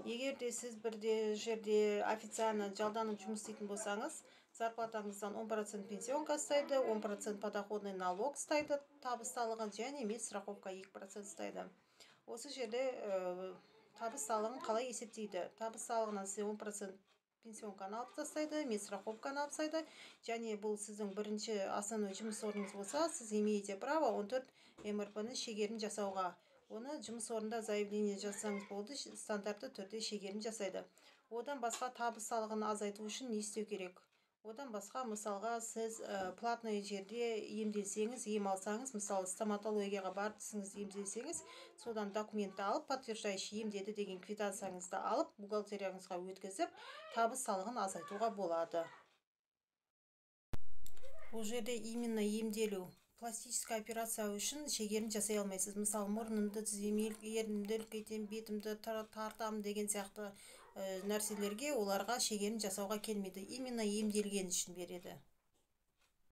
Егер де сіз бірде жерде официально жалданып жұмыс істейтін болсаңыз, зарплатаңыздан 10% пенсионка ұстайды, 10% подоходный налог ұстайды, табыс салығын, және медстраховка 2% ұстайды. Осы жерде табыс салығын қалай есептейді? Табыс салығынан сізде 10% пенсионканы алып тастайды, медстраховканы алып тастайды, және бұл сіздің бірінші основной жұмыс орныңыз болса, сіз имеете право 14 МРП-ны шегерім жасауға. Оны жұмыс орнында заявление жазсаңыз болды, стандартты түрде шегерім жасайды. Одан басқа табыс салығын азайту үшін не істеу керек? Одан басқа, мысалға, сіз платный жерде емделсеңіз, ем алсаңыз, мысалы, стоматологияға барып тісіңізді емделсеңіз, содан документті алып, подтверждающий емдеді деген квитанцияңызды алып, бухгалтерияңызға өткізіп, табыс салығын азайтуға болады. Бұл жерде именно емделу. Пластическая операция үшін шегерім жасай алмайсыз. Мысалы, мұрнымды түзеймін, ернімді үлкейтемін, бетімді тартамын деген сияқты нәрселерге, оларға шегерім жасауға келмейді. Именно емделген үшін береді.